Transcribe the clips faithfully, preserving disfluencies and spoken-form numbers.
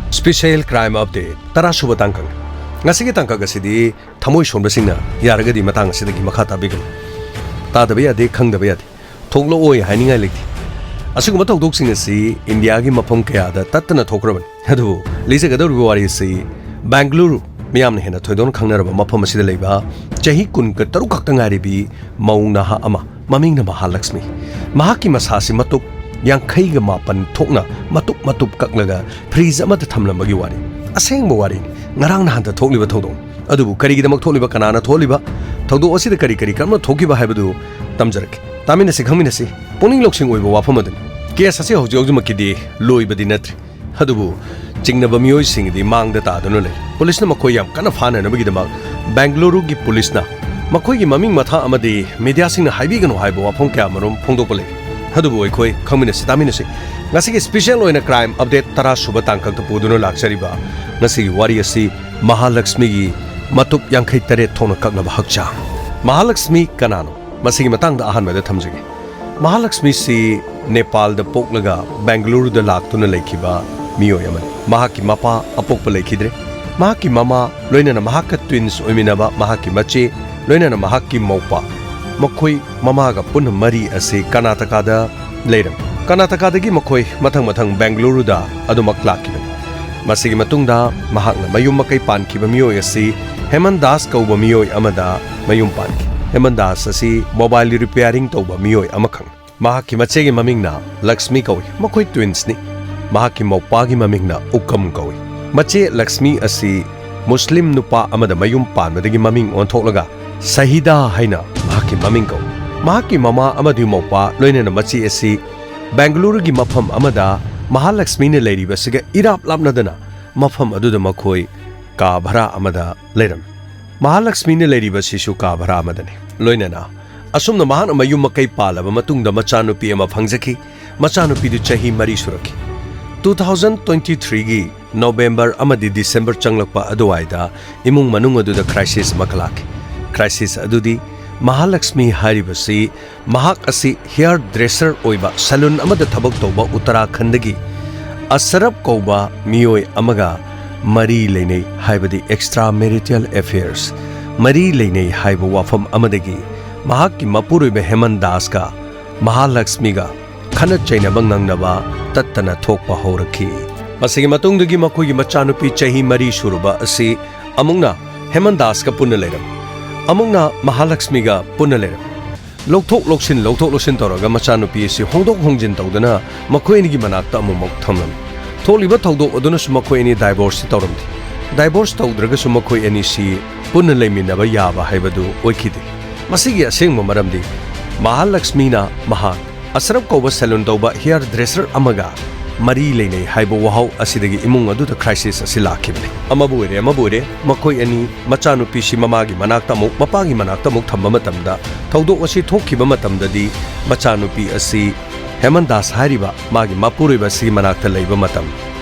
Special Crime Update, ꯇꯔꯥ ꯁꯨꯕ ꯇꯥꯡꯀꯛ꯫ ꯉꯁꯤꯒꯤ ꯇꯥꯡꯀꯛ ꯑꯁꯤꯗꯤ ꯊꯃꯣꯏ ꯁꯣꯟꯕꯁꯤꯡꯅ ꯌꯥꯔꯒꯗꯤ ꯃꯇꯥꯡ ꯑꯁꯤꯗꯒꯤ ꯃꯈꯥ ꯇꯥꯕꯤꯒꯅꯨ꯫ ꯇꯥꯗꯕ ꯌꯥꯗꯦ, ꯈꯪꯗꯕ ꯌꯥꯗꯦ꯫ ꯊꯣꯛꯂꯛꯑꯣꯏ ꯍꯥꯏꯅꯤꯡꯉꯥꯏ ꯂꯩꯇꯦ꯫ ꯑꯁꯤꯒꯨꯝꯕ ꯊꯧꯗꯣꯛꯁꯤꯡ ꯑꯁꯤ ꯏꯟꯗꯤꯌꯥꯒꯤ ꯃꯐꯝ ꯀꯌꯥꯗ ꯇꯠꯇꯅ ꯊꯣꯛꯈ꯭ꯔꯕꯅꯤ꯫ ꯑꯗꯨꯕꯨ ꯂꯤꯖꯒꯗꯧꯔꯤꯕ ꯋꯥꯔꯤ ꯑꯁꯤ ꯕꯦꯡꯒꯂꯨꯔꯨ, ꯃꯤꯌꯥꯝꯅ ꯍꯦꯟꯅ ꯊꯣꯏꯗꯣꯛꯅ ꯈꯪꯅꯔꯕ ꯃꯐꯝ ꯑꯁꯤꯗ ꯂꯩꯕ ꯆꯍꯤ ꯀꯨꯟꯒ ꯇꯔꯨꯛ ꯈꯛꯇ ꯉꯥꯏꯔꯤꯕꯤ ꯃꯧ ꯅꯍꯥ ꯑꯃ, ꯃꯃꯤꯡꯅ ꯃꯍꯥꯂꯛꯁꯃꯤ꯫ ꯃꯍꯥꯛꯀꯤ ꯃꯁꯥꯁꯤ ꯃꯇꯨꯞ ꯌꯥꯡꯈꯩꯒ ꯃꯥꯄꯟ ꯊꯣꯛꯅ ꯃꯇꯨꯞ ꯃꯇꯨꯞ ꯀꯛꯂꯒ ꯐ꯭ꯔꯤꯖ ꯑꯃꯗ ꯊꯝꯂꯝꯕꯒꯤ ꯋꯥꯔꯤ꯫ ꯑꯁꯦꯡꯕ ꯋꯥꯔꯤꯅꯤ꯫ ꯉꯔꯥꯡ ꯅꯍꯥꯟꯗ ꯊꯣꯛꯂꯤꯕ ꯊꯧꯗꯣꯛ꯫ ꯑꯗꯨꯕꯨ ꯀꯔꯤꯒꯤꯗꯃꯛ ꯊꯣꯛꯂꯤꯕ, ꯀꯅꯥꯅ ꯊꯣꯛꯂꯤꯕ, ꯊꯧꯗꯣꯛ ꯑꯁꯤꯗ ꯀꯔꯤ ꯀꯔꯤ ꯀꯔꯝꯅ ꯊꯣꯛꯈꯤꯕ ꯍꯥꯏꯕꯗꯨ ꯇꯝꯖꯔꯛꯀꯦ꯫ ꯇꯥꯃꯤꯟꯅꯁꯤ, ꯈꯪꯃꯤꯟꯅꯁꯤ꯫ ꯄꯨꯛꯅꯤꯡ ꯂꯧꯁꯤꯡ ꯑꯣꯏꯕ ꯋꯥꯐꯝ ꯑꯗꯨꯅꯤ꯫ ꯀꯦꯁ ꯑꯁꯤ ꯍꯧꯖꯤꯛ ꯍꯧꯖꯤꯛꯃꯛꯀꯤꯗꯤ ꯂꯣꯏꯕꯗꯤ ꯅꯠꯇ꯭ꯔꯤ꯫ ꯑꯗꯨꯕꯨ ꯆꯤꯡꯅꯕ ꯃꯤꯑꯣꯏꯁꯤꯡꯗꯤ ꯃꯥꯡꯗ ꯇꯥꯗꯨꯅ ꯂꯩ꯫ ꯄꯨꯂꯤꯁꯅ ꯃꯈꯣꯏ ꯌꯥꯝ ꯀꯟꯅ ꯐꯥꯅꯅꯕꯒꯤꯗꯃꯛ ꯕꯦꯡꯒꯂꯨꯔꯨꯒꯤ ꯄꯨꯂꯤꯁꯅ ꯃꯈꯣꯏꯒꯤ ꯃꯃꯤꯡ ꯃꯊꯥ ꯑꯃꯗꯤ ꯃꯤꯗꯤꯌꯥꯁꯤꯡꯅ ꯍꯥꯏꯕꯤꯒꯅꯨ ꯍꯥꯏꯕ ꯋꯥꯐꯝ ꯀꯌꯥ ꯑꯃꯔꯣꯝ ꯐꯣꯡꯗꯣꯛꯄ ꯂꯩ꯫ ꯑꯗꯨꯕꯨ ꯑꯩꯈꯣꯏ ꯈꯪꯃꯤꯟꯅꯁꯤ, ꯇꯥꯃꯤꯟꯅꯁꯤ꯫ ꯉꯁꯤꯒꯤ ꯁ꯭ꯄꯤꯁꯦꯜ ꯑꯣꯏꯅ ꯀ꯭ꯔꯥꯏꯝ ꯑꯞꯗꯦꯠ ꯇꯔꯥ ꯁꯨꯕ ꯇꯥꯡꯀꯛꯇ ꯄꯨꯗꯨꯅ ꯂꯥꯛꯆꯔꯤꯕ ꯉꯁꯤꯒꯤ ꯋꯥꯔꯤ ꯑꯁꯤ ꯃꯍꯥꯂꯛꯁꯃꯤꯒꯤ ꯃꯇꯨꯞ ꯌꯥꯡꯈꯩ ꯇꯔꯦꯠ ꯊꯣꯛꯅ ꯀꯛꯂꯕ ꯍꯛꯆꯥꯡ꯫ ꯃꯍꯥꯂꯛꯁꯃꯤ ꯀꯅꯥꯅꯣ? ꯃꯁꯤꯒꯤ ꯃꯇꯥꯡꯗ ꯑꯍꯥꯟꯕꯗ ꯊꯝꯖꯒꯦ꯫ ꯃꯍꯥꯂꯛꯁꯃꯤꯁꯤ ꯅꯦꯄꯥꯜꯗ ꯄꯣꯛꯂꯒ ꯕꯦꯡꯒꯂꯨꯔꯨꯗ ꯂꯥꯛꯇꯨꯅ ꯂꯩꯈꯤꯕ ꯃꯤꯑꯣꯏ ꯑꯃꯅꯤ꯫ ꯃꯍꯥꯛꯀꯤ ꯃꯄꯥ ꯑꯄꯣꯛꯄ ꯂꯩꯈꯤꯗ꯭ꯔꯦ꯫ ꯃꯍꯥꯛꯀꯤ ꯃꯃꯥ, ꯂꯣꯏꯅꯅ ꯃꯍꯥꯛꯀ ꯇ꯭ꯋꯤꯟꯁ ꯑꯣꯏꯃꯤꯟꯅꯕ ꯃꯍꯥꯛꯀꯤ ꯃꯆꯦ, ꯂꯣꯏꯅꯅ ꯃꯍꯥꯛꯀꯤ ꯃꯧꯄꯥ, ꯃꯈꯣꯏ ꯃꯃꯥꯒ ꯄꯨꯟꯅ ꯃꯔꯤ ꯑꯁꯤ ꯀꯔꯅꯥꯇꯀꯥꯗ ꯂꯩꯔꯝꯃꯤ꯫ ꯀꯔꯅꯥꯇꯀꯥꯗꯒꯤ ꯃꯈꯣꯏ ꯃꯊꯪ ꯃꯊꯪ ꯕꯦꯡꯒꯂꯨꯔꯨꯗ ꯑꯗꯨꯃꯛ ꯂꯥꯛꯈꯤꯕꯅꯤ꯫ ꯃꯁꯤꯒꯤ ꯃꯇꯨꯡꯗ ꯃꯍꯥꯛꯅ ꯃꯌꯨꯝ ꯃꯀꯩ ꯄꯥꯟꯈꯤꯕ ꯃꯤꯑꯣꯏ ꯑꯁꯤ ꯍꯦꯃꯟ ꯗꯥꯁ ꯀꯧꯕ ꯃꯤꯑꯣꯏ ꯑꯃꯗ ꯃꯌꯨꯝ ꯄꯥꯟꯈꯤ꯫ ꯍꯦꯃꯟ ꯗꯥꯁ ꯑꯁꯤ ꯃꯣꯕꯥꯏꯜ ꯔꯤꯄꯤꯌꯥꯔꯤꯡ ꯇꯧꯕ ꯃꯤꯑꯣꯏ ꯑꯃꯈꯛ꯫ ꯃꯍꯥꯛꯀꯤ ꯃꯆꯦꯒꯤ ꯃꯃꯤꯡꯅ ꯂꯛꯁꯃꯤ ꯀꯧꯏ꯫ ꯃꯈꯣꯏ ꯇ꯭ꯋꯤꯟꯁꯅꯤ꯫ ꯃꯍꯥꯛꯀꯤ ꯃꯧꯄꯥꯒꯤ ꯃꯃꯤꯡꯅ ꯎꯀꯝ ꯀꯧꯏ꯫ ꯃꯆꯦ ꯂꯛꯁꯃꯤ ꯑꯁꯤ ꯃꯨꯁꯂꯤꯝ ꯅꯨꯄꯥ ꯑꯃꯗ ꯃꯌꯨꯝ ꯄꯥꯟꯕꯗꯒꯤ ꯃꯃꯤꯡ ꯑꯣꯟꯊꯣꯛꯂꯒ ꯁꯍꯤꯗꯥ ꯍꯥꯏꯅ ꯃꯍꯥꯛꯀꯤ ꯃꯃꯤꯡ ꯀꯧꯏ꯫ ꯃꯍꯥꯛꯀꯤ ꯃꯃꯥ ꯑꯃꯗꯤ ꯃꯧꯄꯥ, ꯂꯣꯏꯅꯅ ꯃꯆꯦ ꯑꯁꯤ ꯕꯦꯡꯒꯂꯨꯔꯨꯒꯤ ꯃꯐꯝ ꯑꯃꯗ ꯃꯍꯥꯂꯛꯁꯃꯤꯅ ꯂꯩꯔꯤꯕꯁꯤꯒ ꯏꯔꯥꯞ ꯂꯥꯞꯅꯗꯅ ꯃꯐꯝ ꯑꯗꯨꯗ ꯃꯈꯣꯏ ꯀꯥ ꯚꯔꯥ ꯑꯃꯗ ꯂꯩꯔꯝꯃꯤ꯫ ꯃꯍꯥꯂꯛꯁꯃꯤꯅ ꯂꯩꯔꯤꯕꯁꯤꯁꯨ ꯀꯥ ꯚꯔꯥ ꯑꯃꯗꯅꯤ꯫ ꯂꯣꯏꯅꯅ ꯑꯁꯨꯝꯅ ꯃꯍꯥꯛꯅ ꯃꯌꯨꯝ ꯃꯀꯩ ꯄꯥꯜꯂꯕ ꯃꯇꯨꯡꯗ ꯃꯆꯥꯅꯨꯄꯤ ꯑꯃ ꯐꯪꯖꯈꯤ꯫ ꯃꯆꯥꯅꯨꯄꯤꯗꯨ ꯆꯍꯤ ꯃꯔꯤ ꯁꯨꯔꯛꯈꯤ꯫ ꯇꯨ ꯊꯥꯎꯖꯟ ꯇ꯭ꯋꯦꯟꯇꯤ ꯊ꯭ꯔꯤꯒꯤ ꯅꯣꯕꯦꯝꯕꯔ ꯑꯃꯗꯤ ꯗꯤꯁꯦꯝꯕꯔ ꯆꯪꯂꯛꯄ ꯑꯗꯨꯋꯥꯏꯗ ꯏꯃꯨꯡ ꯃꯅꯨꯡ ꯑꯗꯨꯗ ꯀ꯭ꯔꯥꯏꯁꯤꯁ ꯑꯃꯈꯛ ꯂꯥꯛꯈꯤ꯫ ꯀ꯭ꯔꯥꯏꯁꯤꯁ ꯑꯗꯨꯗꯤ ꯃꯍꯥꯂꯛꯁꯃꯤ ꯍꯥꯏꯔꯤꯕꯁꯤ ꯃꯍꯥꯛ ꯑꯁꯤ ꯍꯤꯌꯔ ꯗ꯭ꯔꯦꯁꯔ ꯑꯣꯏꯕ ꯁꯦꯂꯨꯟ ꯑꯃꯗ ꯊꯕꯛ ꯇꯧꯕ ꯎꯠꯇꯔꯥꯈꯟꯗꯒꯤ ꯑꯁꯔꯞ ꯀꯧꯕ ꯃꯤꯑꯣꯏ ꯑꯃꯒ ꯃꯔꯤ ꯂꯩꯅꯩ ꯍꯥꯏꯕꯗꯤ extramarital affairs, ꯃꯔꯤ ꯂꯩꯅꯩ ꯍꯥꯏꯕ ꯋꯥꯐꯝ ꯑꯃꯗꯒꯤ ꯃꯍꯥꯛꯀꯤ ꯃꯄꯨꯔꯣꯏꯕ ꯍꯦꯃꯟ ꯗꯥꯁꯀ ꯃꯍꯥꯂꯛꯁꯃꯤꯒ ꯈꯠꯅ ꯆꯩꯅꯕ ꯉꯪꯅꯕ ꯇꯠꯇꯅ ꯊꯣꯛꯄ ꯍꯧꯔꯛꯈꯤ꯫ ꯃꯁꯤꯒꯤ ꯃꯇꯨꯡꯗꯒꯤ ꯃꯈꯣꯏꯒꯤ ꯃꯆꯥꯅꯨꯄꯤ ꯆꯍꯤ ꯃꯔꯤ ꯁꯨꯔꯕ ꯑꯁꯤ ꯑꯃꯨꯛꯅ ꯍꯦꯃꯟ ꯗꯥꯁꯀ ꯄꯨꯟꯅ ꯂꯩꯔꯝꯃꯤ, ꯑꯃꯨꯛꯅ ꯃꯍꯥꯂꯛꯁꯃꯤꯒ ꯄꯨꯟꯅ ꯂꯩꯔꯝꯃꯤ꯫ ꯂꯧꯊꯣꯛ ꯂꯧꯁꯤꯟ, ꯂꯧꯊꯣꯛ ꯂꯧꯁꯤꯟ ꯇꯧꯔꯒ ꯃꯆꯥꯅꯨꯄꯤ ꯑꯁꯤ ꯍꯣꯡꯗꯣꯛ ꯍꯣꯡꯖꯤꯟ ꯇꯧꯗꯨꯅ ꯃꯈꯣꯏ ꯑꯅꯤꯒꯤ ꯃꯅꯥꯛꯇ ꯑꯃꯨꯛꯃꯨꯛ ꯊꯝꯂꯝꯃꯤ꯫ ꯊꯣꯛꯂꯤꯕ ꯊꯧꯗꯣꯛ ꯑꯗꯨꯅꯁꯨ ꯃꯈꯣꯏ ꯑꯅꯤ divorce ꯇꯧꯔꯝꯗꯦ꯫ Divorce ꯇꯧꯗ꯭ꯔꯒꯁꯨ ꯃꯈꯣꯏ ꯑꯅꯤꯁꯤ ꯄꯨꯟꯅ ꯂꯩꯃꯤꯟꯅꯕ ꯌꯥꯕ ꯍꯥꯏꯕꯗꯨ ꯑꯣꯏꯈꯤꯗꯦ꯫ ꯃꯁꯤꯒꯤ ꯑꯁꯦꯡꯕ ꯃꯔꯝꯗꯤ ꯃꯍꯥꯂꯛꯁꯃꯤꯅ ꯃꯍꯥꯛ ꯑꯁꯔꯞ ꯀꯧꯕ salon ꯇꯧꯕ hair dresser ꯑꯃꯒ ꯃꯔꯤ ꯂꯩꯅꯩ ꯍꯥꯏꯕ ꯋꯥꯍꯧ ꯑꯁꯤꯗꯒꯤ ꯏꯃꯨꯡ ꯑꯗꯨꯗ crisis ꯑꯁꯤ ꯂꯥꯛꯈꯤꯕꯅꯤ꯫ ꯑꯃꯕꯨ ꯑꯣꯏꯔꯦ, ꯑꯃꯕꯨ ꯑꯣꯏꯔꯦ, ꯃꯈꯣꯏ ꯑꯅꯤ ꯃꯆꯥꯅꯨꯄꯤꯁꯤ ꯃꯃꯥꯒꯤ ꯃꯅꯥꯛꯇ ꯑꯃꯨꯛ, ꯃꯄꯥꯒꯤ ꯃꯅꯥꯛꯇ ꯑꯃꯨꯛ ꯊꯝꯕ ꯃꯇꯝꯗ, ꯊꯧꯗꯣꯛ ꯑꯁꯤ ꯊꯣꯛꯈꯤꯕ ꯃꯇꯝꯗꯗꯤ ꯃꯆꯥꯅꯨꯄꯤ ꯑꯁꯤ ꯍꯦꯃꯟ ꯗꯥꯁ ꯍꯥꯏꯔꯤꯕ ꯃꯥꯒꯤ ꯃꯄꯨꯔꯣꯏꯕ ꯑꯁꯤꯒꯤ ꯃꯅꯥꯛꯇ ꯂꯩꯕ ꯃꯇꯝ꯫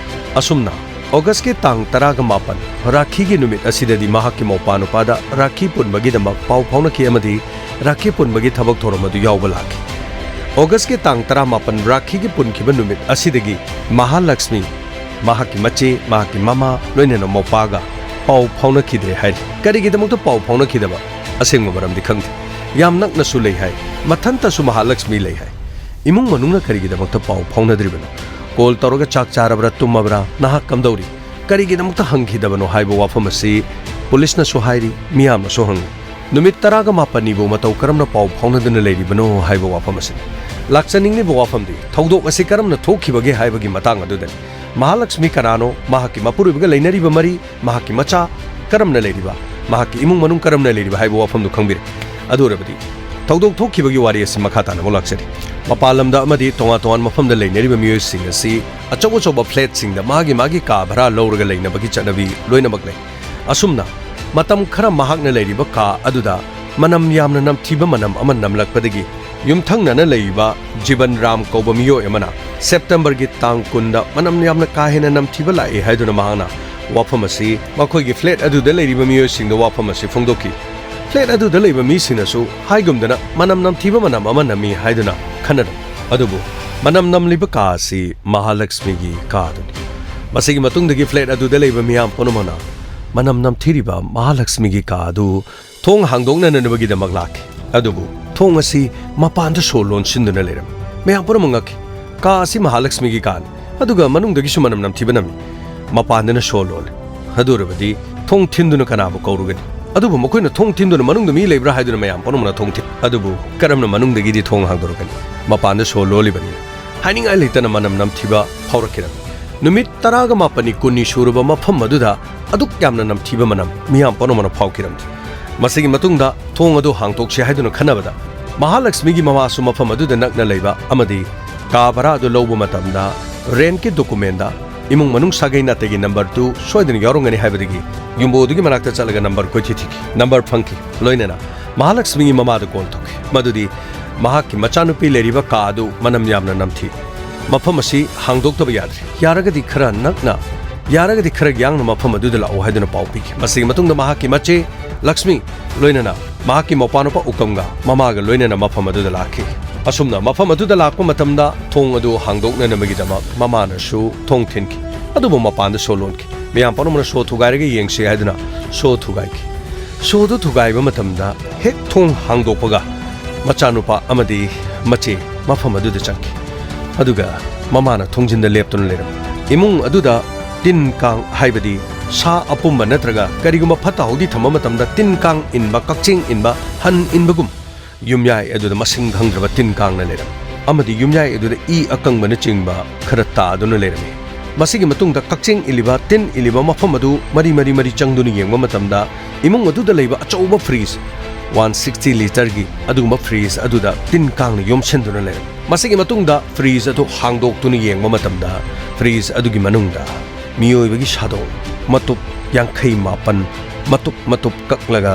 ꯑꯁꯨꯝꯅ August ꯀꯤ ꯇꯥꯡ ꯇꯔꯥꯒ ꯃꯥꯄꯟ, ꯔꯥꯈꯤꯒꯤ ꯅꯨꯃꯤꯠ ꯑꯁꯤꯗꯗꯤ ꯃꯍꯥꯛꯀꯤ ꯃꯧꯄꯥ ꯅꯨꯄꯥꯗ ꯔꯥꯈꯤ ꯄꯨꯟꯕꯒꯤꯗꯃꯛ ꯄꯥꯎ ꯐꯥꯎꯅꯈꯤ ꯑꯃꯗꯤ ꯔꯥꯈꯤ ꯄꯨꯟꯕꯒꯤ ꯊꯕꯛ ꯊꯧꯔꯝ ꯑꯗꯨ ꯌꯥꯎꯕ ꯂꯥꯛꯈꯤ꯫ August ꯀꯤ ꯇꯥꯡ ꯇꯔꯥꯃꯥꯄꯟ ꯔꯥꯈꯤꯒꯤ ꯄꯨꯟꯈꯤꯕ ꯅꯨꯃꯤꯠ ꯑꯁꯤꯗꯒꯤ ꯃꯍꯥꯂꯛꯁꯃꯤ, ꯃꯍꯥꯛꯀꯤ ꯃꯆꯦ, ꯃꯍꯥꯛꯀꯤ ꯃꯃꯥ, ꯂꯣꯏꯅꯅ ꯃꯧꯄꯥꯒ ꯄꯥꯎ ꯐꯥꯎꯅꯈꯤꯗ꯭ꯔꯦ ꯍꯥꯏꯔꯤ꯫ ꯀꯔꯤꯒꯤꯗꯃꯛꯇ ꯄꯥꯎ ꯐꯥꯎꯅꯈꯤꯗꯕ? ꯑꯁꯦꯡꯕ ꯃꯔꯝꯗꯤ ꯈꯪꯗꯦ꯫ ꯌꯥꯝ ꯅꯛꯅꯁꯨ ꯂꯩ ꯍꯥꯏ, ꯃꯊꯟꯇꯁꯨ ꯃꯍꯥꯂꯛꯁꯃꯤ ꯂꯩ ꯍꯥꯏ꯫ ꯏꯃꯨꯡ ꯃꯅꯨꯡꯅ ꯀꯔꯤꯒꯤꯗꯃꯛꯇ ꯄꯥꯎ ꯐꯥꯎꯅꯗ꯭ꯔꯤꯕꯅꯣ? Call ꯇꯧꯔꯒ ꯆꯥꯛ ꯆꯥꯔꯕ꯭ꯔꯥ, ꯇꯨꯝꯃꯕ꯭ꯔꯥ, ꯅꯍꯥꯛ ꯀꯝꯗꯧꯔꯤ, ꯀꯔꯤꯒꯤꯗꯃꯛꯇ ꯍꯪꯈꯤꯗꯕꯅꯣ ꯍꯥꯏꯕ ꯋꯥꯐꯝ ꯑꯁꯤ ꯄꯨꯂꯤꯁꯅꯁꯨ ꯍꯥꯏꯔꯤ, ꯃꯤꯌꯥꯝꯅꯁꯨ ꯍꯪꯏ꯫ ꯅꯨꯃꯤꯠ ꯇꯔꯥꯒ ꯃꯥꯄꯟꯅꯤꯕꯨ ꯃꯇꯧ ꯀꯔꯝꯅ ꯄꯥꯎ ꯐꯥꯎꯅꯗꯨꯅ ꯂꯩꯔꯤꯕꯅꯣ ꯍꯥꯏꯕ ꯋꯥꯐꯝ ꯑꯁꯤꯅꯤ꯫ ꯂꯥꯛꯆꯅꯤꯡꯂꯤꯕ ꯋꯥꯐꯝꯗꯤ ꯊꯧꯗꯣꯛ ꯑꯁꯤ ꯀꯔꯝꯅ ꯊꯣꯛꯈꯤꯕꯒꯦ ꯍꯥꯏꯕꯒꯤ ꯃꯇꯥꯡ ꯑꯗꯨꯗꯅꯤ꯫ ꯃꯍꯥꯂꯛꯁꯃꯤ ꯀꯅꯥꯅꯣ, ꯃꯍꯥꯛꯀꯤ ꯃꯄꯨꯔꯣꯏꯕꯒ ꯂꯩꯅꯔꯤꯕ ꯃꯔꯤ, ꯃꯍꯥꯛꯀꯤ ꯃꯆꯥ ꯀꯔꯝꯅ ꯂꯩꯔꯤꯕ, ꯃꯍꯥꯛꯀꯤ ꯏꯃꯨꯡ ꯃꯅꯨꯡ ꯀꯔꯝꯅ ꯂꯩꯔꯤꯕ ꯍꯥꯏꯕ ꯋꯥꯐꯝꯗꯨ ꯈꯪꯕꯤꯔꯦ꯫ ꯑꯗꯨ ꯑꯣꯏꯔꯕꯗꯤ ꯊꯧꯗꯣꯛ ꯊꯣꯛꯈꯤꯕꯒꯤ ꯋꯥꯔꯤ ꯑꯁꯤ ꯃꯈꯥ ꯇꯥꯅ ꯑꯃꯨꯛ ꯂꯥꯛꯆꯔꯤ꯫ ꯃꯄꯥꯟ ꯂꯝꯗ ꯑꯃꯗꯤ ꯇꯣꯉꯥꯟ ꯇꯣꯉꯥꯟꯕ ꯃꯐꯝꯗ ꯂꯩꯅꯔꯤꯕ ꯃꯤꯑꯣꯏꯁꯤꯡ ꯑꯁꯤ ꯑꯆꯧ ꯑꯆꯧꯕ flat ꯁꯤꯡꯗ ꯃꯥꯒꯤ ꯃꯥꯒꯤ ꯀꯥ ꯚꯔꯥ ꯂꯧꯔꯒ ꯂꯩꯅꯕꯒꯤ ꯆꯠꯅꯕꯤ ꯂꯣꯏꯅꯃꯛ ꯂꯩ꯫ ꯑꯁꯨꯝꯅ ꯃꯇꯝ ꯈꯔ ꯃꯍꯥꯛꯅ ꯂꯩꯔꯤꯕ ꯀꯥ ꯑꯗꯨꯗ ꯃꯅꯝ ꯌꯥꯝꯅ ꯅꯝꯊꯤꯕ ꯃꯅꯝ ꯑꯃ ꯅꯝꯂꯛꯄꯗꯒꯤ ꯌꯨꯝꯊꯪꯅꯅ ꯂꯩꯔꯤꯕ ꯖꯤꯕꯟ ꯔꯥꯝ ꯀꯧꯕ ꯃꯤꯑꯣꯏ ꯑꯃꯅ September ꯒꯤ ꯇꯥꯡ ꯀꯨꯟꯗ ꯃꯅꯝ ꯌꯥꯝꯅ ꯀꯥ ꯍꯦꯟꯅ ꯅꯝꯊꯤꯕ ꯂꯥꯛꯏ ꯍꯥꯏꯗꯨꯅ ꯃꯍꯥꯛꯅ ꯋꯥꯐꯝ ꯑꯁꯤ ꯃꯈꯣꯏꯒꯤ flat ꯑꯗꯨꯗ ꯂꯩꯔꯤꯕ ꯃꯤꯑꯣꯏꯁꯤꯡꯗ ꯋꯥꯐꯝ ꯑꯁꯤ ꯐꯣꯡꯗꯣꯛꯈꯤ꯫ Flat ꯑꯗꯨꯗ ꯂꯩꯕ ꯃꯤꯁꯤꯡꯅꯁꯨ ꯍꯥꯏꯒꯨꯝꯗꯅ ꯃꯅꯝ ꯅꯝꯊꯤꯕ ꯃꯅꯝ ꯑꯃ ꯅꯝꯃꯤ ꯍꯥꯏꯗꯨꯅ ꯈꯟꯅꯔꯝꯃꯤ꯫ ꯑꯗꯨꯕꯨ ꯃꯅꯝ ꯅꯝꯂꯤꯕ ꯀꯥ ꯑꯁꯤ ꯃꯍꯥꯂꯛꯁꯃꯤꯒꯤ ꯀꯥ ꯑꯗꯨꯅꯤ꯫ ꯃꯁꯤꯒꯤ ꯃꯇꯨꯡꯗꯒꯤ flat ꯑꯗꯨꯗ ꯂꯩꯕ ꯃꯤꯌꯥꯝ ꯄꯨꯝꯅꯃꯛꯅ ꯃꯅꯝ ꯅꯝꯊꯤꯔꯤꯕ ꯃꯍꯥꯂꯛꯁꯃꯤꯒꯤ ꯀꯥ ꯑꯗꯨ ꯊꯣꯡ ꯍꯥꯡꯗꯣꯛꯅꯅꯕꯒꯤꯗꯃꯛ ꯂꯥꯛꯈꯤ꯫ ꯑꯗꯨꯕꯨ ꯊꯣꯡ ꯑꯁꯤ ꯃꯄꯥꯟꯗ ꯁꯣ ꯂꯣꯟꯁꯤꯟꯗꯨꯅ ꯂꯩꯔꯝꯃꯤ꯫ ꯃꯌꯥꯝ ꯄꯨꯝꯅꯃꯛ ꯉꯛꯈꯤ꯫ ꯀꯥ ꯑꯁꯤ ꯃꯍꯥꯂꯛꯁꯃꯤꯒꯤ ꯀꯥꯅꯤ, ꯑꯗꯨꯒ ꯃꯅꯨꯡꯗꯒꯤꯁꯨ ꯃꯅꯝ ꯅꯝꯊꯤꯕ ꯅꯝꯃꯤ꯫ ꯃꯄꯥꯟꯗꯅ ꯁꯣ ꯂꯣꯜꯂꯤ꯫ ꯑꯗꯨ ꯑꯣꯏꯔꯕꯗꯤ ꯊꯣꯡ ꯊꯤꯟꯗꯨꯅ ꯀꯅꯥꯕꯨ ꯀꯧꯔꯨꯒꯅꯤ? ꯑꯗꯨꯕꯨ ꯃꯈꯣꯏꯅ ꯊꯣꯡ ꯊꯤꯟꯗꯨꯅ ꯃꯅꯨꯡꯗ ꯃꯤ ꯂꯩꯕ꯭ꯔꯥ ꯍꯥꯏꯗꯨꯅ ꯃꯌꯥꯝ ꯄꯨꯝꯅꯃꯛꯅ ꯊꯣꯡ ꯊꯤꯟ-, ꯑꯗꯨꯕꯨ ꯀꯔꯝꯅ ꯃꯅꯨꯡꯗꯒꯤꯗꯤ ꯊꯣꯡ ꯍꯥꯡꯗꯣꯔꯛꯀꯅꯤ? ꯃꯄꯥꯟꯗ ꯁꯣ ꯂꯣꯜꯂꯤꯕꯅꯤꯅ꯫ ꯍꯥꯏꯅꯤꯡꯉꯥꯏ ꯂꯩꯇꯅ ꯃꯅꯝ ꯅꯝꯊꯤꯕ ꯐꯥꯎꯔꯛꯈꯤꯔꯝꯃꯤ꯫ ꯅꯨꯃꯤꯠ ꯇꯔꯥꯒ ꯃꯥꯄꯟꯅꯤ ꯀꯨꯟꯅꯤ ꯁꯨꯔꯕ ꯃꯐꯝ ꯑꯗꯨꯗ ꯑꯗꯨꯛ ꯌꯥꯝꯅ ꯅꯝꯊꯤꯕ ꯃꯅꯝ ꯃꯤꯌꯥꯝ ꯄꯨꯝꯅꯃꯛꯅ ꯐꯥꯎꯈꯤꯔꯝꯗꯦ꯫ ꯃꯁꯤꯒꯤ ꯃꯇꯨꯡꯗ ꯊꯣꯡ ꯑꯗꯨ ꯍꯥꯡꯗꯣꯛꯁꯤ ꯍꯥꯏꯗꯨꯅ ꯈꯟꯅꯕꯗ, ꯃꯍꯥꯂꯛꯁꯃꯤꯒꯤ ꯃꯃꯥꯁꯨ ꯃꯐꯝ ꯑꯗꯨꯗ ꯅꯛꯅ ꯂꯩꯕ ꯑꯃꯗꯤ ꯀꯥ ꯚꯔꯥ ꯑꯗꯨ ꯂꯧꯕ ꯃꯇꯝꯗ rentꯀꯤ documentꯗ ꯏꯃꯨꯡ ꯃꯅꯨꯡ ꯁꯥꯒꯩ ꯅꯥꯇꯩꯒꯤ numberꯗꯨ ꯁꯣꯏꯗꯅ ꯌꯥꯎꯔꯝꯒꯅꯤ ꯍꯥꯏꯕꯗꯒꯤ ꯌꯨꯝꯕꯨ ꯑꯗꯨꯒꯤ ꯃꯅꯥꯛꯇ ꯆꯠꯂꯒ number ꯀꯣꯏꯊꯤ ꯊꯤꯈꯤ꯫ Number ꯐꯪꯈꯤ꯫ ꯂꯣꯏꯅꯅ ꯃꯍꯥꯂꯛꯁꯃꯤꯒꯤ ꯃꯃꯥꯗ call ꯇꯧꯈꯤ꯫ ꯃꯗꯨꯗꯤ ꯃꯍꯥꯛꯀꯤ ꯃꯆꯥꯅꯨꯄꯤ ꯂꯩꯔꯤꯕ ꯀꯥ ꯑꯗꯨ ꯃꯅꯝ ꯌꯥꯝꯅ ꯅꯝꯊꯤ꯫ ꯃꯐꯝ ꯑꯁꯤ ꯍꯥꯡꯗꯣꯛꯇꯕ ꯌꯥꯗ꯭ꯔꯤ꯫ ꯌꯥꯔꯒꯗꯤ ꯈꯔ ꯅꯛꯅ, ꯌꯥꯔꯒꯗꯤ ꯈꯔ ꯌꯥꯡꯅ ꯃꯐꯝ ꯑꯗꯨꯗ ꯂꯥꯛꯎ ꯍꯥꯏꯗꯨꯅ ꯄꯥꯎ ꯄꯤꯈꯤ꯫ ꯃꯁꯤꯒꯤ ꯃꯇꯨꯡꯗ ꯃꯍꯥꯛꯀꯤ ꯃꯆꯦ ꯂꯛꯁꯃꯤ ꯂꯣꯏꯅꯅ ꯃꯍꯥꯛꯀꯤ ꯃꯄꯥꯅꯨꯄꯥ ꯎꯀꯝꯒ ꯃꯃꯥꯒ ꯂꯣꯏꯅꯅ ꯃꯐꯝ ꯑꯗꯨꯗ ꯂꯥꯛꯈꯤ꯫ ꯑꯁꯨꯝꯅ ꯃꯐꯝ ꯑꯗꯨꯗ ꯂꯥꯛꯄ ꯃꯇꯝꯗ ꯊꯣꯡ ꯑꯗꯨ ꯍꯥꯡꯗꯣꯛꯅꯅꯕꯒꯤꯗꯃꯛ ꯃꯃꯥꯅꯁꯨ ꯊꯣꯡ ꯊꯤꯟꯈꯤ꯫ ꯑꯗꯨꯕꯨ ꯃꯄꯥꯟꯗ ꯁꯣ ꯂꯣꯟꯈꯤ꯫ ꯃꯤꯌꯥꯝ ꯄꯨꯝꯅꯃꯛꯅ ꯁꯣ ꯊꯨꯒꯥꯏꯔꯒ ꯌꯦꯡꯁꯤ ꯍꯥꯏꯗꯨꯅ ꯁꯣ ꯊꯨꯒꯥꯏꯈꯤ꯫ ꯁꯣꯗꯨ ꯊꯨꯒꯥꯏꯕ ꯃꯇꯝꯗ ꯍꯦꯛ ꯊꯣꯡ ꯍꯥꯡꯗꯣꯛꯄꯒ ꯃꯆꯥꯅꯨꯄꯥ ꯑꯃꯗꯤ ꯃꯆꯦ ꯃꯐꯝ ꯑꯗꯨꯗ ꯆꯪꯈꯤ꯫ ꯑꯗꯨꯒ ꯃꯃꯥꯅ ꯊꯣꯡꯖꯤꯟꯗ ꯂꯦꯞꯇꯨꯅ ꯂꯩꯔꯝꯃꯤ꯫ ꯏꯃꯨꯡ ꯑꯗꯨꯗ ꯇꯤꯟ ꯀꯥꯡ, ꯍꯥꯏꯕꯗꯤ ꯁꯥ ꯑꯄꯨꯝꯕ ꯅꯠꯇ꯭ꯔꯒ ꯀꯔꯤꯒꯨꯝꯕ ꯐꯠꯇ ꯍꯥꯎꯗꯤ ꯊꯝꯕ ꯃꯇꯝꯗ ꯇꯤꯟ ꯀꯥꯡ ꯏꯟꯕ, ꯀꯛꯆꯦꯡ ꯏꯟꯕ, ꯍꯟ ꯏꯟꯕꯒꯨꯝ ꯌꯨꯝꯌꯥꯏ ꯑꯗꯨꯗ ꯃꯁꯤꯡ ꯈꯪꯗ꯭ꯔꯕ ꯇꯤꯟ ꯀꯥꯡꯅ ꯂꯩꯔꯝꯃꯤ꯫ ꯑꯃꯗꯤ ꯌꯨꯝꯌꯥꯏ ꯑꯗꯨꯗ ꯏ ꯑꯀꯪꯕꯅꯆꯤꯡꯕ ꯈꯔ ꯇꯥꯗꯨꯅ ꯂꯩꯔꯝꯃꯤ꯫ ꯃꯁꯤꯒꯤ ꯃꯇꯨꯡꯗ ꯀꯛꯆꯦꯡ ꯏꯜꯂꯤꯕ, ꯇꯤꯟ ꯏꯜꯂꯤꯕ ꯃꯐꯝ ꯑꯗꯨ ꯃꯔꯤ ꯃꯔꯤ ꯃꯔꯤ ꯆꯪꯗꯨꯅ ꯌꯦꯡꯕ ꯃꯇꯝꯗ, ꯏꯃꯨꯡ ꯑꯗꯨꯗ ꯂꯩꯕ ꯑꯆꯧꯕ fridge, one sixty litreꯒꯤ ꯑꯗꯨꯒꯨꯝꯕ fridge ꯑꯗꯨꯗ ꯇꯤꯟ ꯀꯥꯡꯅ ꯌꯣꯝꯁꯤꯟꯗꯨꯅ ꯂꯩꯔꯝꯃꯤ꯫ ꯃꯁꯤꯒꯤ ꯃꯇꯨꯡꯗ fridge ꯑꯗꯨ ꯍꯥꯡꯗꯣꯛꯇꯨꯅ ꯌꯦꯡꯕ ꯃꯇꯝꯗ, fridge ꯑꯗꯨꯒꯤ ꯃꯅꯨꯡꯗ ꯃꯤꯑꯣꯏꯕꯒꯤ ꯁꯥꯗꯣꯡ ꯃꯇꯨꯞ ꯌꯥꯡꯈꯩ ꯃꯥꯄꯟ ꯃꯇꯨꯞ ꯃꯇꯨꯞ ꯀꯛꯂꯒ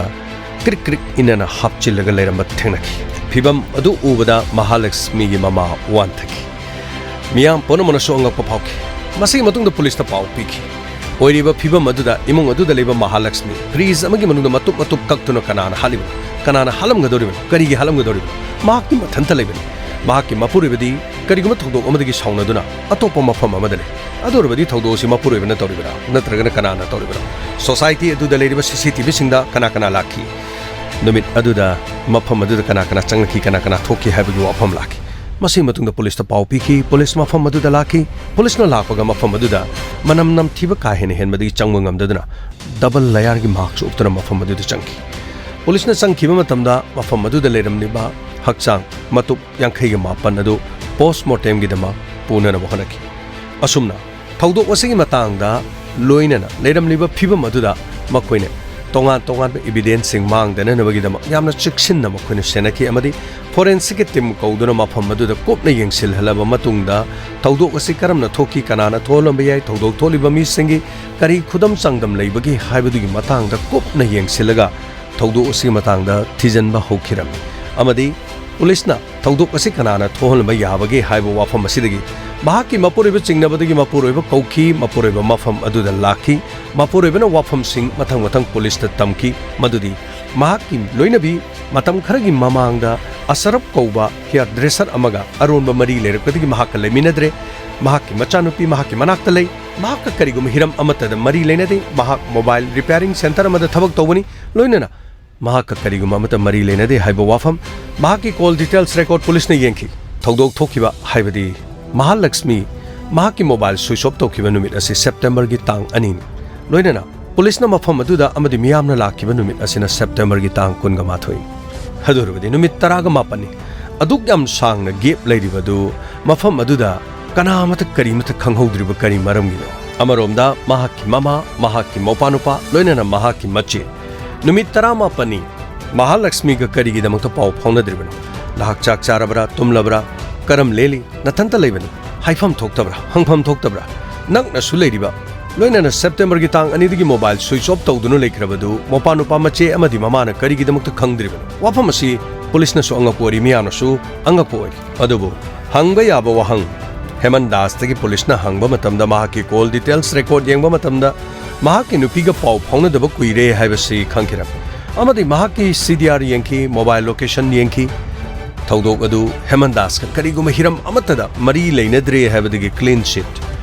ꯀ꯭ꯔꯤꯛ ꯀ꯭ꯔꯤꯛ ꯏꯅꯅ ꯍꯥꯞꯆꯤꯜꯂꯒ ꯂꯩꯔꯝꯕ ꯊꯦꯡꯅꯈꯤ꯫ ꯐꯤꯚꯝ ꯑꯗꯨ ꯎꯕꯗ ꯃꯍꯥꯂꯛꯁꯃꯤꯒꯤ ꯃꯃꯥ ꯋꯥꯟꯊꯈꯤ꯫ ꯃꯤꯌꯥꯝ ꯄꯨꯝꯅꯃꯛꯅꯁꯨ ꯑꯉꯛꯄ ꯐꯥꯎꯈꯤ꯫ ꯃꯁꯤꯒꯤ ꯃꯇꯨꯡꯗ ꯄꯨꯂꯤꯁꯇ ꯄꯥꯎ ꯄꯤꯈꯤ꯫ ꯑꯣꯏꯔꯤꯕ ꯐꯤꯚꯝ ꯑꯗꯨꯗ ꯏꯃꯨꯡ ꯑꯗꯨꯗ ꯂꯩꯕ ꯃꯍꯥꯂꯛꯁꯃꯤ fridge ꯑꯃꯒꯤ ꯃꯅꯨꯡꯗ ꯃꯇꯨꯞ ꯃꯇꯨꯞ ꯀꯛꯇꯨꯅ ꯀꯅꯥꯅ ꯍꯥꯠꯂꯤꯕꯅꯣ? ꯀꯅꯥꯅ ꯍꯥꯠꯂꯝꯒꯗꯧꯔꯤꯕꯅꯣ? ꯀꯔꯤꯒꯤ ꯍꯥꯠꯂꯝꯒꯗꯧꯔꯤꯕꯅꯣ? ꯃꯍꯥꯛꯇꯤ ꯃꯊꯟꯇ ꯂꯩꯕꯅꯤ꯫ ꯃꯍꯥꯛꯀꯤ ꯃꯄꯨꯔꯣꯏꯕꯗꯤ ꯀꯔꯤꯒꯨꯝꯕ ꯊꯧꯗꯣꯛ ꯑꯃꯗꯒꯤ ꯁꯥꯎꯅꯗꯨꯅ ꯑꯇꯣꯞꯄ ꯃꯐꯝ ꯑꯃꯗ ꯂꯩ꯫ ꯑꯗꯨ ꯑꯣꯏꯔꯕꯗꯤ ꯊꯧꯗꯣꯛ ꯑꯁꯤ ꯃꯄꯨꯔꯣꯏꯕꯅ ꯇꯧꯔꯤꯕꯔꯥ, ꯅꯠꯇ꯭ꯔꯒꯅ ꯀꯅꯥꯅ ꯇꯧꯔꯤꯕꯅꯣ? ꯁꯣꯁꯥꯏꯇꯤ ꯑꯗꯨꯗ ꯂꯩꯔꯤꯕ ꯁꯤ ꯁꯤ ꯇꯤ ꯚꯤꯁꯤꯡꯗ ꯀꯅꯥ ꯀꯅꯥ ꯂꯥꯛꯈꯤ? ꯅꯨꯃꯤꯠ ꯑꯗꯨꯗ ꯃꯐꯝ ꯑꯗꯨꯗ ꯀꯅꯥ ꯀꯅꯥ ꯆꯪꯂꯛꯈꯤ, ꯀꯅꯥ ꯀꯅꯥ ꯊꯣꯛꯈꯤ ꯍꯥꯏꯕꯒꯤ ꯋꯥꯐꯝ ꯂꯥꯛꯈꯤ꯫ ꯃꯁꯤꯒꯤ ꯃꯇꯨꯡꯗ ꯄꯨꯂꯤꯁꯇ ꯄꯥꯎ ꯄꯤꯈꯤ꯫ ꯄꯨꯂꯤꯁ ꯃꯐꯝ ꯑꯗꯨꯗ ꯂꯥꯛꯈꯤ꯫ ꯄꯨꯂꯤꯁꯅ ꯂꯥꯛꯄꯒ ꯃꯐꯝ ꯑꯗꯨꯗ ꯃꯅꯝ ꯅꯝꯊꯤꯕ ꯀꯥ ꯍꯦꯟꯅ ꯍꯦꯟꯕꯗꯒꯤ ꯆꯪꯕ ꯉꯝꯗꯗꯨꯅ ꯗꯕꯜ ꯂꯦꯌꯔꯒꯤ ꯃꯥꯛꯁ ꯎꯞꯇꯨꯅ ꯃꯐꯝ ꯑꯗꯨꯗ ꯆꯪꯈꯤ꯫ ꯄꯨꯂꯤꯁꯅ ꯆꯪꯈꯤꯕ ꯃꯇꯝꯗ ꯃꯐꯝ ꯑꯗꯨꯗ ꯂꯩꯔꯝꯂꯤꯕ ꯍꯛꯆꯥꯡ ꯃꯇꯨꯞ ꯌꯥꯡꯈꯩꯒ ꯃꯥꯄꯟ ꯑꯗꯨ ꯄꯣꯁꯃꯣꯔꯇꯦꯝꯒꯤꯗꯃꯛ ꯄꯨꯅꯅꯕ ꯍꯣꯠꯅꯈꯤ꯫ ꯑꯁꯨꯝꯅ ꯊꯧꯗꯣꯛ ꯑꯁꯤꯒꯤ ꯃꯇꯥꯡꯗ ꯂꯣꯏꯅꯅ ꯂꯩꯔꯝꯂꯤꯕ ꯐꯤꯕꯝ ꯑꯗꯨꯗ ꯃꯈꯣꯏꯅ ꯇꯣꯉꯥꯟ ꯇꯣꯉꯥꯟꯕ ꯏꯕꯤꯗꯦꯟꯁꯁꯤꯡ ꯃꯥꯡꯗꯅꯅꯕꯒꯤꯗꯃꯛ ꯌꯥꯝꯅ ꯆꯦꯛꯁꯤꯟꯅ ꯃꯈꯣꯏꯅ ꯁꯦꯟꯅꯈꯤ ꯑꯃꯗꯤ ꯐꯣꯔꯦꯟꯁꯤꯛꯀꯤ ꯇꯤꯝ ꯀꯧꯗꯨꯅ ꯃꯐꯝ ꯑꯗꯨꯗ ꯀꯨꯞꯅ ꯌꯦꯡꯁꯤꯜꯍꯜꯂꯕ ꯃꯇꯨꯡꯗ ꯊꯧꯗꯣꯛ ꯑꯁꯤ ꯀꯔꯝꯅ ꯊꯣꯛꯈꯤ, ꯀꯅꯥꯅ ꯊꯣꯛꯍꯜꯂꯝꯕ ꯌꯥꯏ, ꯊꯧꯗꯣꯛ ꯊꯣꯛꯂꯤꯕ ꯃꯤꯁꯤꯡꯒꯤ ꯀꯔꯤ ꯈꯨꯗꯝ ꯆꯥꯡꯗꯝ ꯂꯩꯕꯒꯦ ꯍꯥꯏꯕꯗꯨꯒꯤ ꯃꯇꯥꯡꯗ ꯀꯨꯞꯅ ꯌꯦꯡꯁꯤꯜꯂꯒ ꯊꯧꯗꯣꯛ ꯑꯁꯤꯒꯤ ꯃꯇꯥꯡꯗ ꯊꯤꯖꯤꯟꯕ ꯍꯧꯈꯤꯔꯝꯃꯤ ꯑꯃꯗꯤ ꯄꯨꯂꯤꯁꯅ ꯊꯧꯗꯣꯛ ꯑꯁꯤ ꯀꯅꯥꯅ ꯊꯣꯛꯍꯟꯕ ꯌꯥꯕꯒꯦ ꯍꯥꯏꯕ ꯋꯥꯐꯝ ꯑꯁꯤꯗꯒꯤ ꯃꯍꯥꯛꯀꯤ ꯃꯄꯨꯔꯣꯏꯕ ꯆꯤꯡꯅꯕꯗꯒꯤ ꯃꯄꯨꯔꯣꯏꯕ ꯀꯧꯈꯤ꯫ ꯃꯄꯨꯔꯣꯏꯕ ꯃꯐꯝ ꯑꯗꯨꯗ ꯂꯥꯛꯈꯤ꯫ ꯃꯄꯨꯔꯣꯏꯕꯅ ꯋꯥꯐꯝꯁꯤꯡ ꯃꯊꯪ ꯃꯊꯪ ꯄꯨꯂꯤꯁꯇ ꯇꯝꯈꯤ, ꯃꯗꯨꯗꯤ ꯃꯍꯥꯛꯀꯤ ꯂꯣꯏꯅꯕꯤ ꯃꯇꯝ ꯈꯔꯒꯤ ꯃꯃꯥꯡꯗ ꯑꯁꯔꯞ ꯀꯧꯕ ꯍꯤꯌꯥꯔ ꯗ꯭ꯔꯦꯁꯔ ꯑꯃꯒ ꯑꯔꯣꯟꯕ ꯃꯔꯤ ꯂꯩꯔꯛꯄꯗꯒꯤ ꯃꯍꯥꯛꯀ ꯂꯩꯃꯤꯟꯅꯗ꯭ꯔꯦ꯫ ꯃꯍꯥꯛꯀꯤ ꯃꯆꯥꯅꯨꯄꯤ ꯃꯍꯥꯛꯀꯤ ꯃꯅꯥꯛꯇ ꯂꯩ꯫ ꯃꯍꯥꯛꯀ ꯀꯔꯤꯒꯨꯝꯕ ꯍꯤꯔꯝ ꯑꯃꯠꯇꯗ ꯃꯔꯤ ꯂꯩꯅꯗꯦ꯫ ꯃꯍꯥꯛ ꯃꯣꯕꯥꯏꯜ ꯔꯤꯄꯦꯌꯥꯔꯤꯡ ꯁꯦꯟꯇꯔ ꯑꯃꯗ ꯊꯕꯛ ꯇꯧꯕꯅꯤ꯫ ꯂꯣꯏꯅꯅ ꯃꯍꯥꯛꯀ ꯀꯔꯤꯒꯨꯝꯕ ꯑꯃꯠꯇ ꯃꯔꯤ ꯂꯩꯅꯗꯦ ꯍꯥꯏꯕ ꯋꯥꯐꯝ꯫ ꯃꯍꯥꯛꯀꯤ ꯀꯣꯜ ꯗꯤꯇꯦꯜꯁ ꯔꯦꯀꯣꯔꯗ ꯄꯨꯂꯤꯁꯅ ꯌꯦꯡꯈꯤ꯫ ꯊꯧꯗꯣꯛ ꯊꯣꯛꯈꯤꯕ ꯍꯥꯏꯕꯗꯤ ꯃꯍꯥꯂꯛꯁꯃꯤ ꯃꯍꯥꯛꯀꯤ ꯃꯣꯕꯥꯏꯜ ꯁ꯭ꯋꯤꯆ ꯑꯣꯐ ꯇꯧꯈꯤꯕ ꯅꯨꯃꯤꯠ ꯑꯁꯤ ꯁꯦꯞꯇꯦꯝꯕꯔꯒꯤ ꯇꯥꯡ ꯑꯅꯤꯅꯤ꯫ ꯂꯣꯏꯅꯅ ꯄꯨꯂꯤꯁꯅ ꯃꯐꯝ ꯑꯗꯨꯗ ꯑꯃꯗꯤ ꯃꯤꯌꯥꯝꯅ ꯂꯥꯛꯈꯤꯕ ꯅꯨꯃꯤꯠ ꯑꯁꯤꯅ ꯁꯦꯞꯇꯦꯝꯕꯔꯒꯤ ꯇꯥꯡ ꯀꯨꯟꯒ ꯃꯥꯊꯣꯏꯅꯤ꯫ ꯑꯗꯨ ꯑꯣꯏꯔꯕꯗꯤ ꯅꯨꯃꯤꯠ ꯇꯔꯥꯒ ꯃꯥꯄꯟꯅꯤ꯫ ꯑꯗꯨꯛ ꯌꯥꯝ ꯁꯥꯡꯅ ꯒꯦꯞ ꯂꯩꯔꯤꯕꯗꯨ ꯃꯐꯝ ꯑꯗꯨꯗ ꯀꯅꯥ ꯑꯃꯠꯇ ꯀꯔꯤꯃꯠꯇ ꯈꯪꯍꯧꯗ꯭ꯔꯤꯕ ꯀꯔꯤ ꯃꯔꯝꯒꯤꯅꯣ? ꯑꯃꯔꯣꯝꯗ ꯃꯍꯥꯛꯀꯤ ꯃꯃꯥ, ꯃꯍꯥꯛꯀꯤ ꯃꯧꯄꯥꯅꯨꯄꯥ, ꯂꯣꯏꯅꯅ ꯃꯍꯥꯛꯀꯤ ꯃꯆꯦ꯫ ꯅꯨꯃꯤꯠ ꯇꯔꯥꯃꯥꯄꯟꯅꯤ ꯃꯍꯥꯂꯛꯁꯃꯤꯒ ꯀꯔꯤꯒꯤꯗꯃꯛꯇ ꯄꯥꯎ ꯐꯥꯎꯅꯗ꯭ꯔꯤꯕꯅꯣ? ꯅꯍꯥꯛ ꯆꯥꯛ ꯆꯥꯔꯕ꯭ꯔꯥ, ꯇꯨꯝꯂꯕ꯭ꯔꯥ, ꯀꯔꯝ ꯂꯦꯜꯂꯤ, ꯅꯊꯟꯇ ꯂꯩꯕꯅꯤ, ꯍꯥꯏꯐꯝ ꯊꯣꯛꯇꯕ꯭ꯔꯥ, ꯍꯪꯐꯝ ꯊꯣꯛꯇꯕ꯭ꯔꯥ? ꯅꯛꯅꯁꯨ ꯂꯩꯔꯤꯕ, ꯂꯣꯏꯅꯅ ꯁꯦꯞꯇꯦꯝꯕꯔꯒꯤ ꯇꯥꯡ ꯑꯅꯤꯗꯒꯤ ꯃꯣꯕꯥꯏꯜ ꯁ꯭ꯋꯤꯆ ꯑꯣꯐ ꯇꯧꯗꯨꯅ ꯂꯩꯈ꯭ꯔꯕꯗꯨ ꯃꯧꯄꯥꯅꯨꯄꯥ ꯃꯆꯦ ꯑꯃꯗꯤ ꯃꯃꯥꯅ ꯀꯔꯤꯒꯤꯗꯃꯛꯇ ꯈꯪꯗ꯭ꯔꯤꯕꯅꯣ? ꯋꯥꯐꯝ ꯑꯁꯤ ꯄꯨꯂꯤꯁꯅꯁꯨ ꯑꯉꯛꯄ ꯑꯣꯏꯔꯤ, ꯃꯤꯌꯥꯝꯅꯁꯨ ꯑꯉꯛꯄ ꯑꯣꯏꯔꯤ꯫ ꯑꯗꯨꯕꯨ ꯍꯪꯕ ꯌꯥꯕ ꯋꯥꯍꯪ, ꯍꯦꯃꯟ ꯗꯥꯁꯇꯒꯤ ꯄꯨꯂꯤꯁꯅ ꯍꯪꯕ ꯃꯇꯝꯗ, ꯃꯍꯥꯛꯀꯤ ꯀꯣꯜ ꯗꯤꯇꯦꯜꯁ ꯔꯦꯀꯣꯔꯗ ꯌꯦꯡꯕ ꯃꯇꯝꯗ, ꯃꯍꯥꯛꯀꯤ ꯅꯨꯄꯤꯒ ꯄꯥꯎ ꯐꯥꯎꯅꯗꯕ ꯀꯨꯏꯔꯦ ꯍꯥꯏꯕꯁꯤ ꯈꯪꯈꯤꯔꯝꯃꯤ꯫ ꯑꯃꯗꯤ ꯃꯍꯥꯛꯀꯤ ꯁꯤ ꯗꯤ ꯑꯥꯔ ꯌꯦꯡꯈꯤ, ꯃꯣꯕꯥꯏꯜ ꯂꯣꯀꯦꯁꯟ ꯌꯦꯡꯈꯤ꯫ ꯊꯧꯗꯣꯛ ꯑꯗꯨ ꯍꯦꯃꯟ ꯗꯥꯁꯀ ꯀꯔꯤꯒꯨꯝꯕ ꯍꯤꯔꯝ ꯑꯃꯠꯇꯗ ꯃꯔꯤ ꯂꯩꯅꯗ꯭ꯔꯦ ꯍꯥꯏꯕꯗꯒꯤ clean sheet,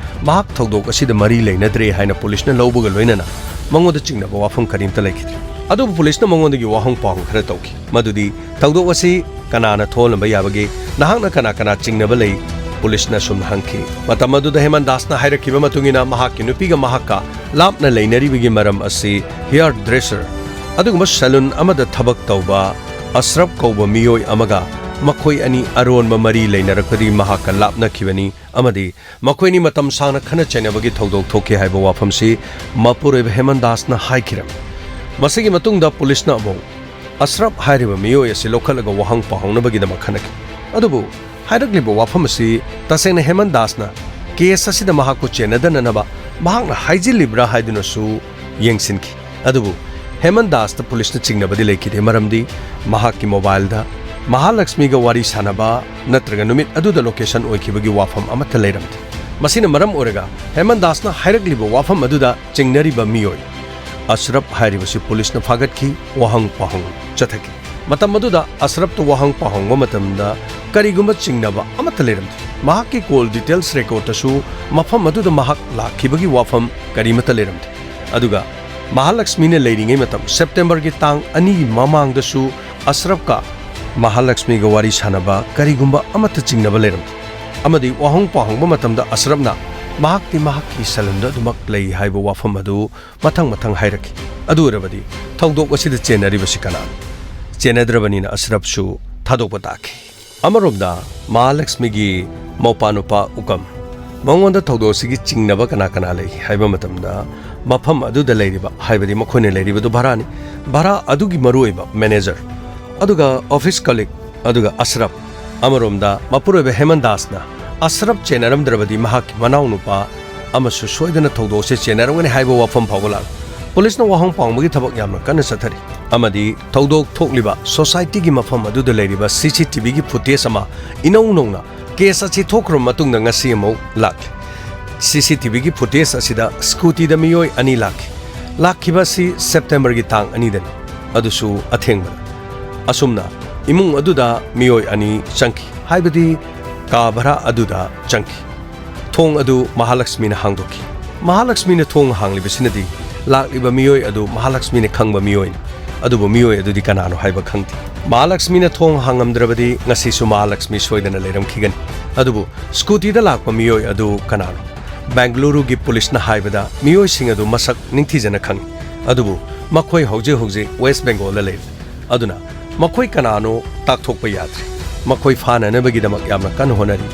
ꯃꯍꯥꯛ ꯊꯧꯗꯣꯛ ꯑꯁꯤꯗ ꯃꯔꯤ ꯂꯩꯅꯗ꯭ꯔꯦ ꯍꯥꯏꯅ ꯄꯨꯂꯤꯁꯅ ꯂꯧꯕꯒ ꯂꯣꯏꯅꯅ ꯃꯉꯣꯟꯗ ꯆꯤꯡꯅꯕ ꯋꯥꯐꯝ ꯀꯔꯤꯝꯇ ꯂꯩꯈꯤꯗ꯭ꯔꯦ꯫ ꯑꯗꯨꯕꯨ ꯄꯨꯂꯤꯁꯅ ꯃꯉꯣꯟꯗꯒꯤ ꯋꯥꯍꯪ ꯄꯥꯎꯍꯪ ꯈꯔ ꯇꯧꯈꯤ, ꯃꯗꯨꯗꯤ ꯊꯧꯗꯣꯛ ꯑꯁꯤ ꯀꯅꯥꯅ ꯊꯣꯛꯍꯜꯂꯝꯕ ꯌꯥꯕꯒꯦ? ꯅꯍꯥꯛꯅ ꯀꯅꯥ ꯀꯅꯥ ꯆꯤꯡꯅꯕ ꯂꯩ? ꯄꯨꯂꯤꯁꯅ ꯑꯁꯨꯝꯅ ꯍꯪꯈꯤ꯫ ꯃꯇꯝ ꯑꯗꯨꯗ ꯍꯦꯃꯟ ꯗꯥꯁꯅ ꯍꯥꯏꯔꯛꯈꯤꯕ ꯃꯇꯨꯡ ꯏꯟꯅ, ꯃꯍꯥꯛꯀꯤ ꯅꯨꯄꯤꯒ ꯃꯍꯥꯛꯀ ꯂꯥꯞꯅ ꯂꯩꯅꯔꯤꯕꯒꯤ ꯃꯔꯝ ꯑꯁꯤ hair dresser, ꯑꯗꯨꯒꯨꯝꯕ salon ꯑꯃꯗ ꯊꯕꯛ ꯇꯧꯕ ꯑꯁ꯭ꯔꯞ ꯀꯧꯕ ꯃꯤꯑꯣꯏ ꯑꯃꯒ ꯃꯈꯣꯏ ꯑꯅꯤ ꯑꯔꯣꯟꯕ ꯃꯔꯤ ꯂꯩꯅꯔꯛꯄꯗꯒꯤ ꯃꯍꯥꯛꯀ ꯂꯥꯞꯅꯈꯤꯕꯅꯤ ꯑꯃꯗꯤ ꯃꯈꯣꯏ ꯑꯅꯤ ꯃꯇꯝ ꯁꯥꯡꯅ ꯈꯠꯅ ꯆꯩꯅꯕꯒꯤ ꯊꯧꯗꯣꯛ ꯊꯣꯛꯈꯤ ꯍꯥꯏꯕ ꯋꯥꯐꯝꯁꯤ ꯃꯄꯨꯔꯣꯏꯕ ꯍꯦꯃꯟ ꯗꯥꯁꯅ ꯍꯥꯏꯈꯤꯔꯝꯃꯤ꯫ ꯃꯁꯤꯒꯤ ꯃꯇꯨꯡꯗ ꯄꯨꯂꯤꯁꯅ ꯑꯃꯨꯛ ꯑꯁ꯭ꯔꯞ ꯍꯥꯏꯔꯤꯕ ꯃꯤꯑꯣꯏ ꯑꯁꯤ ꯂꯧꯈꯠꯂꯒ ꯋꯥꯍꯪ ꯄꯥꯎꯍꯪꯅꯕꯒꯤꯗꯃꯛ ꯈꯟꯅꯈꯤ꯫ ꯑꯗꯨꯕꯨ ꯍꯥꯏꯔꯛꯂꯤꯕ ꯋꯥꯐꯝ ꯑꯁꯤ ꯇꯁꯦꯡꯅ ꯍꯦꯃꯟ ꯗꯥꯁꯅ ꯀꯦꯁ ꯑꯁꯤꯗ ꯃꯍꯥꯛꯄꯨ ꯆꯦꯟꯅꯗꯅꯅꯕ ꯃꯍꯥꯛꯅ ꯍꯥꯏꯖꯤꯜꯂꯤꯕ꯭ꯔꯥ ꯍꯥꯏꯗꯨꯅꯁꯨ ꯌꯦꯡꯁꯤꯟꯈꯤ꯫ ꯑꯗꯨꯕꯨ ꯍꯦꯃꯟ ꯗꯥꯁꯇ ꯄꯨꯂꯤꯁꯅ ꯆꯤꯡꯅꯕꯗꯤ ꯂꯩꯈꯤꯗꯦ, ꯃꯔꯝꯗꯤ ꯃꯍꯥꯛꯀꯤ ꯃꯣꯕꯥꯏꯜꯗ ꯃꯍꯥꯂꯛꯁꯃꯤꯒ ꯋꯥꯔꯤ ꯁꯥꯟꯅꯕ ꯅꯠꯇ꯭ꯔꯒ ꯅꯨꯃꯤꯠ ꯑꯗꯨꯗ ꯂꯣꯀꯦꯁꯟ ꯑꯣꯏꯈꯤꯕꯒꯤ ꯋꯥꯐꯝ ꯑꯃꯠꯇ ꯂꯩꯔꯝꯗꯦ꯫ ꯃꯁꯤꯅ ꯃꯔꯝ ꯑꯣꯏꯔꯒ ꯍꯦꯃꯟ ꯗꯥꯁꯅ ꯍꯥꯏꯔꯛꯂꯤꯕ ꯋꯥꯐꯝ ꯑꯗꯨꯗ ꯆꯤꯡꯅꯔꯤꯕ ꯃꯤꯑꯣꯏ ꯑꯁ꯭ꯔꯞ ꯍꯥꯏꯔꯤꯕꯁꯤ ꯄꯨꯂꯤꯁꯅ ꯐꯥꯒꯠꯈꯤ, ꯋꯥꯍꯪ ꯄꯥꯎꯍꯪ ꯆꯠꯊꯈꯤ꯫ ꯃꯇꯝ ꯑꯗꯨꯗ ꯑꯁ꯭ꯔꯞꯇ ꯋꯥꯍꯪ ꯄꯥꯎꯍꯪꯕ ꯃꯇꯝꯗ ꯀꯔꯤꯒꯨꯝꯕ ꯆꯤꯡꯅꯕ ꯑꯃꯠꯇ ꯂꯩꯔꯝꯗꯦ꯫ ꯃꯍꯥꯛꯀꯤ ꯀꯣꯜ ꯗꯤꯇꯦꯜꯁ ꯔꯦꯀꯣꯔꯗꯇꯁꯨ ꯃꯐꯝ ꯑꯗꯨꯗ ꯃꯍꯥꯛ ꯂꯥꯛꯈꯤꯕꯒꯤ ꯋꯥꯐꯝ ꯀꯔꯤꯃꯠꯇ ꯂꯩꯔꯝꯗꯦ꯫ ꯑꯗꯨꯒ ꯃꯍꯥꯂꯛꯁꯃꯤꯅ ꯂꯩꯔꯤꯉꯩ ꯃꯇꯝ, ꯁꯦꯞꯇꯦꯝꯕꯔꯒꯤ ꯇꯥꯡ ꯑꯅꯤꯒꯤ ꯃꯃꯥꯡꯗꯁꯨ ꯑꯁ꯭ꯔꯞꯀ ꯃꯍꯥꯂꯛꯁꯃꯤꯒ ꯋꯥꯔꯤ ꯁꯥꯟꯅꯕ ꯀꯔꯤꯒꯨꯝꯕ ꯑꯃꯠꯇ ꯆꯤꯡꯅꯕ ꯂꯩꯔꯝꯗꯦ꯫ ꯑꯃꯗꯤ ꯋꯥꯍꯪ ꯄꯥꯎꯍꯪꯕ ꯃꯇꯝꯗ ꯑꯁ꯭ꯔꯞꯅ ꯃꯍꯥꯛꯇꯤ ꯃꯍꯥꯛꯀꯤ salonꯗ ꯑꯗꯨꯃꯛ ꯂꯩ ꯍꯥꯏꯕ ꯋꯥꯐꯝ ꯑꯗꯨ ꯃꯊꯪ ꯃꯊꯪ ꯍꯥꯏꯔꯛꯈꯤ꯫ ꯑꯗꯨ ꯑꯣꯏꯔꯕꯗꯤ ꯊꯧꯗꯣꯛ ꯑꯁꯤꯗ ꯆꯦꯟꯅꯔꯤꯕꯁꯤ ꯀꯅꯥꯅꯣ? ꯆꯦꯟꯅꯗ꯭ꯔꯕꯅꯤꯅ ꯑꯁ꯭ꯔꯞꯁꯨ ꯊꯥꯗꯣꯛꯄ ꯇꯥꯈꯤ꯫ ꯑꯃꯔꯣꯝꯗ ꯃꯍꯥꯂꯛꯁꯃꯤꯒꯤ ꯃꯧꯄꯥ ꯅꯨꯄꯥ ꯎꯀꯝ, ꯃꯉꯣꯟꯗ ꯊꯧꯗꯣꯛ ꯑꯁꯤꯒꯤ ꯆꯤꯡꯅꯕ ꯀꯅꯥ ꯀꯅꯥ ꯂꯩ ꯍꯥꯏꯕ ꯃꯇꯝꯗ, ꯃꯐꯝ ꯑꯗꯨꯗ ꯂꯩꯔꯤꯕ, ꯍꯥꯏꯕꯗꯤ ꯃꯈꯣꯏꯅ ꯂꯩꯔꯤꯕꯗꯨ ꯚꯔꯥꯅꯤ, ꯚꯔꯥ ꯑꯗꯨꯒꯤ ꯃꯔꯨꯑꯣꯏꯕ ꯃꯦꯅꯦꯖꯔ, ꯑꯗꯨꯒ ꯑꯣꯐꯤꯁ ꯀꯂꯤꯛ, ꯑꯗꯨꯒ ꯑꯁ꯭ꯔꯞ꯫ ꯑꯃꯔꯣꯝꯗ ꯃꯄꯨꯔꯣꯏꯕ ꯍꯦꯃꯟ ꯗꯥꯁꯅ ꯑꯁ꯭ꯔꯞ ꯆꯦꯟꯅꯔꯝꯗ꯭ꯔꯕꯗꯤ ꯃꯍꯥꯛꯀꯤ ꯃꯅꯥꯎꯅꯨꯄꯥ ꯑꯃꯁꯨ ꯁꯣꯏꯗꯅ ꯊꯧꯗꯣꯛꯁꯦ ꯆꯦꯟꯅꯔꯝꯒꯅꯤ ꯍꯥꯏꯕ ꯋꯥꯐꯝ ꯐꯥꯎꯕ ꯂꯥꯛꯂꯤ꯫ ꯄꯨꯂꯤꯁꯅ ꯋꯥꯍꯪ ꯄꯥꯎꯍꯪꯕꯒꯤ ꯊꯕꯛ ꯌꯥꯝꯅ ꯀꯟꯅ ꯆꯠꯊꯔꯤ ꯑꯃꯗꯤ ꯊꯧꯗꯣꯛ ꯊꯣꯛꯂꯤꯕ ꯁꯣꯁꯥꯏꯇꯤꯒꯤ ꯃꯐꯝ ꯑꯗꯨꯗ ꯂꯩꯔꯤꯕ ꯁꯤ ꯁꯤ ꯇꯤ ꯚꯤꯒꯤ ꯐꯨꯇꯦꯖ ꯑꯃ ꯏꯅꯧ ꯅꯧꯅ ꯀꯦꯁ ꯑꯁꯤ ꯊꯣꯛꯈ꯭ꯔꯕ ꯃꯇꯨꯡꯗ ꯉꯁꯤ ꯑꯃꯨꯛ ꯂꯥꯛꯂꯤ꯫ ꯁꯤ ꯁꯤ ꯇꯤ ꯚꯤꯒꯤ ꯐꯨꯇꯦꯖ ꯑꯁꯤꯗ ꯁ꯭ꯀꯨꯇꯤꯗ ꯃꯤꯑꯣꯏ ꯑꯅꯤ ꯂꯥꯛꯈꯤ꯫ ꯂꯥꯛꯈꯤꯕ ꯑꯁꯤ ꯁꯦꯞꯇꯦꯝꯕꯔꯒꯤ ꯇꯥꯡ ꯑꯅꯤꯗꯅꯤ, ꯑꯗꯨꯁꯨ ꯑꯊꯦꯡꯕꯗ꯫ ꯑꯁꯨꯝꯅ ꯏꯃꯨꯡ ꯑꯗꯨꯗ ꯃꯤꯑꯣꯏ ꯑꯅꯤ ꯆꯪꯈꯤ, ꯍꯥꯏꯕꯗꯤ ꯀꯥ ꯚꯔꯥ ꯑꯗꯨꯗ ꯆꯪꯈꯤ꯫ ꯊꯣꯡ ꯑꯗꯨ ꯃꯍꯥꯂꯛꯁꯃꯤꯅ ꯍꯥꯡꯗꯣꯛꯈꯤ꯫ ꯃꯍꯥꯂꯛꯁꯃꯤꯅ ꯊꯣꯡ ꯍꯥꯡꯂꯤꯕꯁꯤꯅꯗꯤ ꯂꯥꯛꯂꯤꯕ ꯃꯤꯑꯣꯏ ꯑꯗꯨ ꯃꯍꯥꯂꯛꯁꯃꯤꯅ ꯈꯪꯕ ꯃꯤꯑꯣꯏꯅꯤ꯫ ꯑꯗꯨꯕꯨ ꯃꯤꯑꯣꯏ ꯑꯗꯨꯗꯤ ꯀꯅꯥꯅꯣ ꯍꯥꯏꯕ ꯈꯪꯗꯦ꯫ ꯃꯍꯥꯂꯛꯁꯃꯤꯅ ꯊꯣꯡ ꯍꯥꯡꯉꯝꯗ꯭ꯔꯕꯗꯤ ꯉꯁꯤꯁꯨ ꯃꯍꯥꯂꯛꯁꯃꯤ ꯁꯣꯏꯗꯅ ꯂꯩꯔꯝꯈꯤꯒꯅꯤ꯫ ꯑꯗꯨꯕꯨ ꯁ꯭ꯀꯨꯇꯤꯗ ꯂꯥꯛꯄ ꯃꯤꯑꯣꯏ ꯑꯗꯨ ꯀꯅꯥꯅꯣ? ꯕꯦꯡꯒꯂꯨꯔꯨꯒꯤ ꯄꯨꯂꯤꯁꯅ ꯍꯥꯏꯕꯗ ꯃꯤꯑꯣꯏꯁꯤꯡ ꯑꯗꯨ ꯃꯁꯛ ꯅꯤꯡꯊꯤꯖꯅ ꯈꯪꯏ꯫ ꯑꯗꯨꯕꯨ ꯃꯈꯣꯏ ꯍꯧꯖꯤꯛ ꯍꯧꯖꯤꯛ ꯋꯦꯁ꯭ꯠ ꯕꯦꯡꯒꯣꯜꯗ ꯂꯩꯔꯤ꯫ ꯑꯗꯨꯅ ꯃꯈꯣꯏ ꯀꯅꯥꯅꯣ ꯇꯥꯛꯊꯣꯛꯄ ꯌꯥꯗ꯭ꯔꯤ꯫ ꯃꯈꯣꯏ ꯐꯥꯅꯅꯕꯒꯤꯗꯃꯛ ꯌꯥꯝꯅ ꯀꯟꯅ ꯍꯣꯠꯅꯔꯤ꯫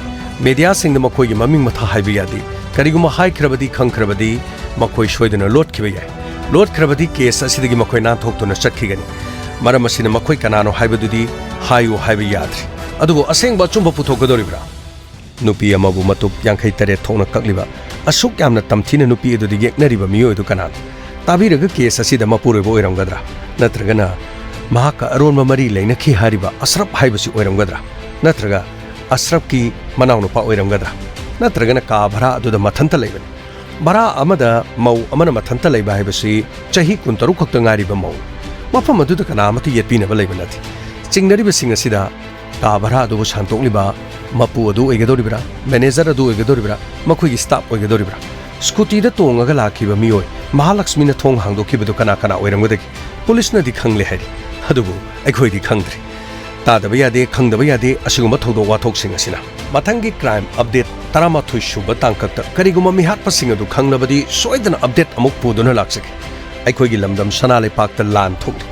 ꯃꯦꯗꯤꯌꯥꯁꯤꯡꯗ ꯃꯈꯣꯏꯒꯤ ꯃꯃꯤꯡ ꯃꯊꯥ ꯍꯥꯏꯕ ꯌꯥꯗꯦ꯫ ꯀꯔꯤꯒꯨꯝꯕ ꯍꯥꯏꯈ꯭ꯔꯕꯗꯤ, ꯈꯪꯈ꯭ꯔꯕꯗꯤ ꯃꯈꯣꯏ ꯁꯣꯏꯗꯅ ꯂꯣꯠꯈꯤꯕ ꯌꯥꯏ꯫ ꯂꯣꯠꯈ꯭ꯔꯕꯗꯤ ꯀꯦꯁ ꯑꯁꯤꯗꯒꯤ ꯃꯈꯣꯏ ꯅꯥꯟꯊꯣꯛꯇꯨꯅ ꯆꯠꯈꯤꯒꯅꯤ꯫ ꯃꯔꯝ ꯑꯁꯤꯅ ꯃꯈꯣꯏ ꯀꯅꯥꯅꯣ ꯍꯥꯏꯕꯗꯨꯗꯤ ꯍꯥꯏꯌꯨ ꯍꯥꯏꯕ ꯌꯥꯗ꯭ꯔꯤ꯫ ꯑꯗꯨꯕꯨ ꯑꯁꯦꯡꯕ ꯑꯆꯨꯝꯕ ꯄꯨꯊꯣꯛꯀꯗꯧꯔꯤꯕ꯭ꯔꯥ? ꯅꯨꯄꯤ ꯑꯃꯕꯨ ꯃꯇꯨꯞ ꯌꯥꯡꯈꯩ ꯇꯔꯦꯠ ꯊꯣꯛꯅ ꯀꯛꯂꯤꯕ, ꯑꯁꯨꯛ ꯌꯥꯝꯅ ꯇꯝꯊꯤꯅ ꯅꯨꯄꯤ ꯑꯗꯨꯗ ꯌꯦꯛꯅꯔꯤꯕ ꯃꯤꯑꯣꯏ ꯑꯗꯨ ꯀꯅꯥꯅꯣ? ꯇꯥꯕꯤꯔꯒ ꯀꯦꯁ ꯑꯁꯤꯗ ꯃꯄꯨꯔꯣꯏꯕ ꯑꯣꯏꯔꯝꯒꯗ꯭ꯔꯥ? ꯅꯠꯇ꯭ꯔꯒꯅ ꯃꯍꯥꯛꯀ ꯑꯔꯣꯟꯕ ꯃꯔꯤ ꯂꯩꯅꯈꯤ ꯍꯥꯏꯔꯤꯕ ꯑꯁ꯭ꯔꯞ ꯍꯥꯏꯕꯁꯤ ꯑꯣꯏꯔꯝꯒꯗ꯭ꯔꯥ? ꯅꯠꯇ꯭ꯔꯒ ꯑꯁ꯭ꯔꯞꯀꯤ ꯃꯅꯥꯎꯅꯨꯄꯥ ꯑꯣꯏꯔꯝꯒꯗ꯭ꯔꯥ? ꯅꯠꯇ꯭ꯔꯒꯅ ꯀꯥ ꯚꯔꯥ ꯑꯗꯨꯗ ꯃꯊꯟꯇ ꯂꯩꯕꯅꯤ? ꯚꯔꯥ ꯑꯃꯗ ꯃꯧ ꯑꯃꯅ ꯃꯊꯟꯇ ꯂꯩꯕ ꯍꯥꯏꯕꯁꯤ ꯆꯍꯤ ꯀꯨꯟꯇꯔꯨꯛ ꯈꯛꯇ ꯉꯥꯏꯔꯤꯕ ꯃꯧꯅꯤ꯫ ꯃꯐꯝ ꯑꯗꯨꯗ ꯀꯅꯥ ꯑꯃꯠꯇ ꯌꯦꯠꯄꯤꯅꯕ ꯂꯩꯕ ꯅꯠꯇꯦ꯫ ꯆꯤꯡꯅꯔꯤꯕꯁꯤꯡ ꯑꯁꯤꯗ ꯀꯥ ꯚꯔꯥ ꯑꯗꯨꯕꯨ ꯁꯥꯟꯗꯣꯛꯂꯤꯕ ꯃꯄꯨ ꯑꯗꯨ ꯑꯣꯏꯒꯗꯧꯔꯤꯕ꯭ꯔꯥ? ꯃꯦꯅꯦꯖꯔ ꯑꯗꯨ ꯑꯣꯏꯒꯗꯧꯔꯤꯕ꯭ꯔꯥ? ꯃꯈꯣꯏꯒꯤ ꯁ꯭ꯇꯥꯐ ꯑꯣꯏꯒꯗꯧꯔꯤꯕ꯭ꯔꯥ? ꯁ꯭ꯀꯨꯇꯤꯗ ꯇꯣꯡꯉꯒ ꯂꯥꯛꯈꯤꯕ ꯃꯤꯑꯣꯏ ꯃꯍꯥꯂꯛꯁꯃꯤꯅ ꯊꯣꯡ ꯍꯥꯡꯗꯣꯛꯈꯤꯕꯗꯨ ꯀꯅꯥ ꯀꯅꯥ ꯑꯣꯏꯔꯝꯒꯗꯒꯦ? ꯄꯨꯂꯤꯁꯅꯗꯤ ꯈꯪꯂꯦ ꯍꯥꯏꯔꯤ, ꯑꯗꯨꯕꯨ ꯑꯩꯈꯣꯏꯗꯤ ꯈꯪꯗ꯭ꯔꯤ꯫ ꯇꯥꯗꯕ ꯌꯥꯗꯦ, ꯈꯪꯗꯕ ꯌꯥꯗꯦ ꯑꯁꯤꯒꯨꯝꯕ ꯊꯧꯗꯣꯛ ꯋꯥꯊꯣꯛꯁꯤꯡ ꯑꯁꯤꯅ꯫ ꯃꯊꯪꯒꯤ ꯀ꯭ꯔꯥꯏꯝ ꯑꯞꯗꯦꯠ ꯇꯔꯥꯃꯥꯊꯣꯏ ꯁꯨꯕ ꯇꯥꯡꯀꯛꯇ ꯀꯔꯤꯒꯨꯝꯕ ꯃꯤꯍꯥꯠꯄꯁꯤꯡ ꯑꯗꯨ ꯈꯪꯂꯕꯗꯤ ꯁꯣꯏꯗꯅ ꯑꯞꯗꯦꯠ ꯑꯃꯨꯛ ꯄꯨꯗꯨꯅ ꯂꯥꯛꯆꯒꯦ꯫ ꯑꯩꯈꯣꯏꯒꯤ ꯂꯝꯗꯝ ꯁꯅꯥ ꯂꯩꯄꯥꯛꯇ ꯂꯥꯟ ꯊꯣꯛꯂꯤ꯫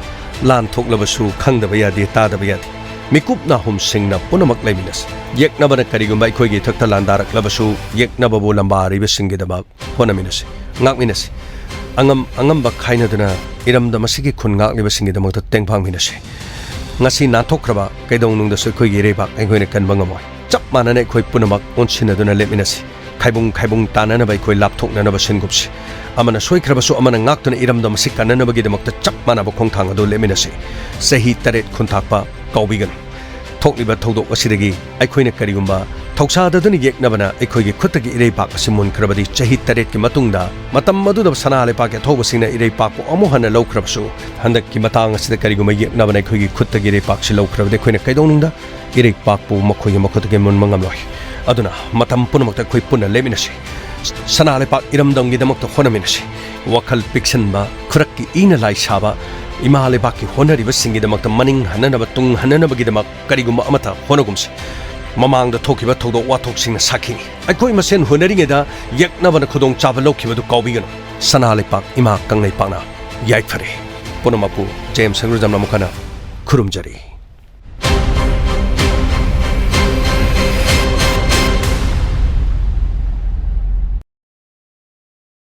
ꯂꯥꯟ ꯊꯣꯛꯂꯕꯁꯨ ꯈꯪꯗꯕ ꯌꯥꯗꯦ, ꯇꯥꯗꯕ ꯌꯥꯗꯦ꯫ ꯃꯤꯀꯨꯞ ꯅꯥꯍꯨꯝꯁꯤꯡꯅ ꯄꯨꯝꯅꯃꯛ ꯂꯩꯃꯤꯟꯅꯁꯤ꯫ ꯌꯦꯛꯅꯕꯅ ꯀꯔꯤꯒꯨꯝꯕ ꯑꯩꯈꯣꯏꯒꯤ ꯏꯊꯛꯇ ꯂꯥꯟꯗꯥꯔꯛꯂꯕꯁꯨ, ꯌꯦꯛꯅꯕꯕꯨ ꯂꯝꯕꯥꯔꯤꯕꯁꯤꯡꯒꯤꯗꯃꯛ ꯍꯣꯠꯅꯃꯤꯟꯅꯁꯤ, ꯉꯥꯛꯃꯤꯟꯅꯁꯤ꯫ ꯑꯉꯝ ꯑꯉꯝꯕ ꯈꯥꯏꯅꯗꯨꯅ ꯏꯔꯝꯗꯝ ꯑꯁꯤꯒꯤ ꯈꯨꯟ ꯉꯥꯛꯂꯤꯕꯁꯤꯡꯒꯤꯗꯃꯛꯇ ꯇꯦꯡꯕꯥꯡꯃꯤꯟꯅꯁꯤ꯫ ꯉꯁꯤ ꯅꯥꯟꯊꯣꯛꯈ꯭ꯔꯕ ꯀꯩꯗꯧꯅꯨꯡꯗꯁꯨ ꯑꯩꯈꯣꯏꯒꯤ ꯏꯔꯩꯕꯥꯛ ꯑꯩꯈꯣꯏꯅ ꯀꯟꯕ ꯉꯝꯃꯣꯏ꯫ ꯆꯞ ꯃꯥꯟꯅꯅ ꯑꯩꯈꯣꯏ ꯄꯨꯝꯅꯃꯛ ꯑꯣꯟꯁꯤꯟꯅꯗꯨꯅ ꯂꯦꯞꯃꯤꯟꯅꯁꯤ꯫ ꯈꯥꯏꯕꯨꯡ ꯈꯥꯏꯕꯨꯡ ꯇꯥꯅꯅꯕ ꯑꯩꯈꯣꯏ ꯂꯥꯞꯊꯣꯛꯅꯅꯕ ꯁꯤꯟꯒꯨꯝꯁꯤ꯫ ꯑꯃꯅ ꯁꯣꯏꯈ꯭ꯔꯕꯁꯨ ꯑꯃꯅ ꯉꯥꯛꯇꯨꯅ ꯏꯔꯝꯗꯝ ꯑꯁꯤ ꯀꯟꯅꯅꯕꯒꯤꯗꯃꯛꯇ ꯆꯞ ꯃꯥꯟꯅꯕ ꯈꯣꯡꯊꯥꯡ ꯑꯗꯨ ꯂꯦꯞꯃꯤꯟꯅꯁꯤ꯫ ꯆꯍꯤ ꯇꯔꯦꯠ ꯈꯨꯟꯇꯥꯛꯄ ꯀꯥꯎꯕꯤꯒꯅꯨ꯫ ꯊꯣꯛꯂꯤꯕ ꯊꯧꯗꯣꯛ ꯑꯁꯤꯗꯒꯤ ꯑꯩꯈꯣꯏꯅ ꯀꯔꯤꯒꯨꯝꯕ ꯊꯧꯁꯥꯗꯗꯨꯅ ꯌꯦꯛꯅꯕꯅ ꯑꯩꯈꯣꯏꯒꯤ ꯈꯨꯠꯇꯒꯤ ꯏꯔꯩꯄꯥꯛ ꯑꯁꯤ ꯃꯨꯟꯈ꯭ꯔꯕꯗꯤ, ꯆꯍꯤ ꯇꯔꯦꯠꯀꯤ ꯃꯇꯨꯡꯗ, ꯃꯇꯝ ꯑꯗꯨꯗ ꯁꯅꯥ ꯂꯩꯄꯥꯛꯀꯤ ꯑꯊꯧꯕꯁꯤꯡꯅ ꯏꯔꯩꯄꯥꯛꯄꯨ ꯑꯃꯨꯛ ꯍꯟꯅ ꯂꯧꯈ꯭ꯔꯕꯁꯨ, ꯍꯟꯗꯛꯀꯤ ꯃꯇꯥꯡ ꯑꯁꯤꯗ ꯀꯔꯤꯒꯨꯝꯕ ꯌꯦꯛꯅꯕꯅ ꯑꯩꯈꯣꯏꯒꯤ ꯈꯨꯠꯇꯒꯤ ꯏꯔꯩꯄꯥꯛꯁꯤ ꯂꯧꯈ꯭ꯔꯕꯗꯤ, ꯑꯩꯈꯣꯏꯅ ꯀꯩꯗꯧꯅꯨꯡꯗ ꯏꯔꯩꯄꯥꯛꯄꯨ ꯃꯈꯣꯏꯒꯤ ꯃꯈꯨꯠꯇꯒꯤ ꯃꯨꯟꯕ ꯉꯝꯂꯣꯏ꯫ ꯑꯗꯨꯅ ꯃꯇꯝ ꯄꯨꯝꯅꯃꯛꯇ ꯑꯩꯈꯣꯏ ꯄꯨꯟꯅ ꯂꯦꯞꯃꯤꯟꯅꯁꯤ꯫ ꯁꯅꯥ ꯂꯩꯄꯥꯛ ꯏꯔꯝꯗꯝꯒꯤꯗꯃꯛꯇ ꯍꯣꯠꯅꯃꯤꯟꯅꯁꯤ꯫ ꯋꯥꯈꯜ ꯄꯤꯛꯁꯟꯕ, ꯈꯨꯔꯛꯀꯤ ꯏꯅ ꯂꯥꯏ ꯁꯥꯕ, ꯏꯃꯥ ꯂꯩꯕꯥꯛꯀꯤ ꯍꯣꯠꯅꯔꯤꯕꯁꯤꯡꯒꯤꯗꯃꯛꯇ ꯃꯅꯤꯡ ꯍꯟꯅꯅꯕ, ꯇꯨꯡ ꯍꯟꯅꯅꯕꯒꯤꯗꯃꯛ ꯀꯔꯤꯒꯨꯝꯕ ꯑꯃꯠꯇ ꯍꯣꯠꯅꯒꯨꯝꯁꯤ꯫ ꯃꯃꯥꯡꯗ ꯊꯣꯛꯈꯤꯕ ꯊꯧꯗꯣꯛ ꯋꯥꯊꯣꯛꯁꯤꯡꯅ ꯁꯥꯈꯤꯅꯤ꯫ ꯑꯩꯈꯣꯏ ꯃꯁꯦꯟ ꯍꯣꯠꯅꯔꯤꯉꯩꯗ ꯌꯦꯛꯅꯕꯅ ꯈꯨꯗꯣꯡꯆꯥꯕ ꯂꯧꯈꯤꯕꯗꯨ ꯀꯥꯎꯕꯤꯒꯅꯨ꯫ ꯁꯅꯥ ꯂꯩꯄꯥꯛ ꯏꯃꯥ ꯀꯪꯂꯩꯄꯥꯛꯅ ꯌꯥꯏꯐꯔꯦ꯫ ꯄꯨꯝꯅꯃꯛꯄꯨ ꯖꯦꯝꯁ ꯁꯪꯒ꯭ꯔꯖꯝꯅ ꯑꯃꯨꯛ ꯍꯟꯅ ꯈꯨꯔꯨꯝꯖꯔꯤ꯫